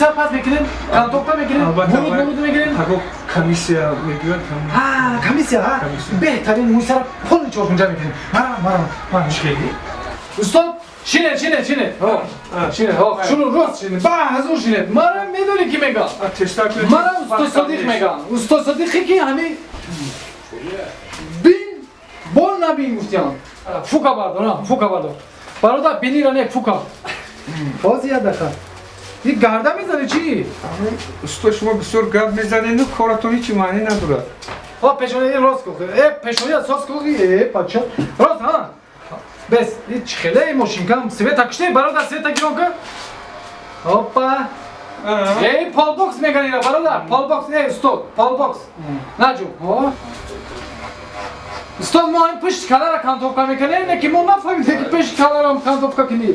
сар пас мекунем, кантовка мекунем, буруд мегирем. Ҳаго комиссия мегӯяд. Ҳа, комиссия, ҳа. Беҳтарин мӯи сара поли чоркунҷа мекунем. Мара, мара, мара. Чӣ? Устод, шинед, шинед, шинед. Шинед, шуну рост шинед. Ба ҳазур шинед. Мара медонӣ ки мегӯям? Мара устод Содиқ мегӯям. Устод Содиқе ки ҳамин бин бол набин гуфтиям. Фука бардор, фука бардор. Бародар, бинира не, фука. Боз як дақа. Ин гарда мезанӣ чӣ? Устод, шумо бисёр гап мезанеду коратон ҳечи маънӣ надорад. О, пешонии рост кун. Э, пешонии соз кун. Э, пача. Рост, ҳа. Бес, ин чӣ хеле мошинкам. Света куште, бародар, света гирон кун. Опа. Эй, полбокс меган ира, бародар, полбокс, эй, устод, полбокс. Наҷу. О. Устод, мо ҳамин пушти калара кантовка мекунем, не ки мо нафаҳмидем ки пеши каларам кантовка кунӣ.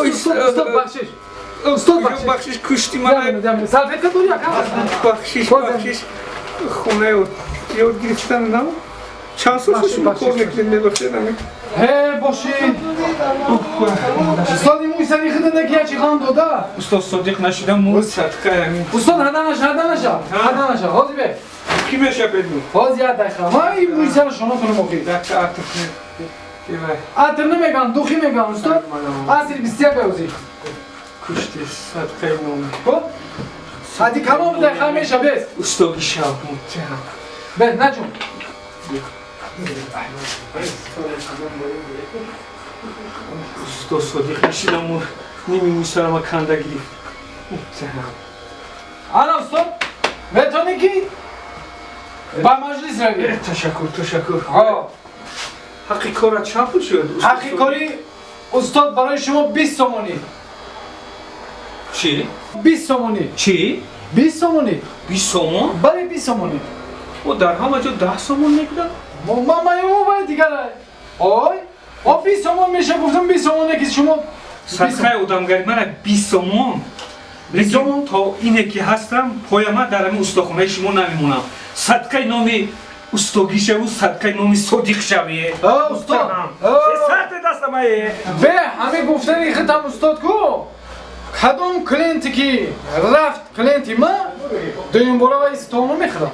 Устод, бахшиш. Устод, бахшиш. Бахшиш, кушти мана. Салфетка дорӣ ака? Бахшиш, бахшиш. Хона ёд гирифтан нам. Чанд сол шуд шумо кор мекунед, мебахшед ами? Ҳе, боши. Устод, ин мӯи сари худа не ки ячи хан дода. Устод Содиқ нашидам мӯи садқа ами. Устод, ҳада наша, ҳада наша. Ҳада наша. Ҳозир бе. Ки мешавед мӯ? Ҳозир як дақиқа. Ман ин мӯи сара шона кунам охир. Дақиқа атр кунед. Атр намеган, духи меган, устод. Аср 21 ӯзи. Кушти садқаи номи. Хуб? Ҳади калом дақиқа меша бес. Устоги шав муттаҳам. Бес, наҷун. Устод Содиқ нашидам мӯ ними мӯи сарама канда гирифт. Муттаҳам. Ана устод, метавонӣ ки ба маҷлис равӣ. Ташаккур, ташаккур. Ҳо. Ҳаққи кора чанд пул шуд? Ҳаққи кори устод барои шумо 20 сомонӣ. Чӣ? 20 сомонӣ. Чӣ? 20 сомонӣ. 20 сомон? Бале, 20 сомонӣ. О, дар ҳама ҷо 10 сомон мегиранд? Ман бай дигар. Ой, о 20 сомон меша гуфтам 20 сомоне ки шумо садқаи одамгари мана 20 сомон. Лекин то ине ки ҳастам, пояма дар ҳамин устохонаи шумо намемонам. Садқаи номи устогӣ шаву, садқаи номи Содиқ шавӣ. Устод, сахте дастамае. Бе, ҳамин гуфтани хитам устод ку. Кадом клиенте ки рафт клиенти ма, дуюмбора ва истомон мехӯрам.